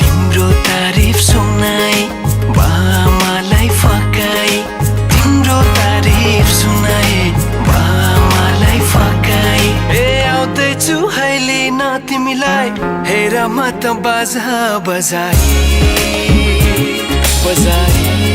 तिम्रो तारिफ सुनाई बामालाई फकाई तिम्रो तारिफ सुनाई बामालाई फकाई आउँदैछु अहिले न तिमीलाई हेर म त बाजा बजाई बजाई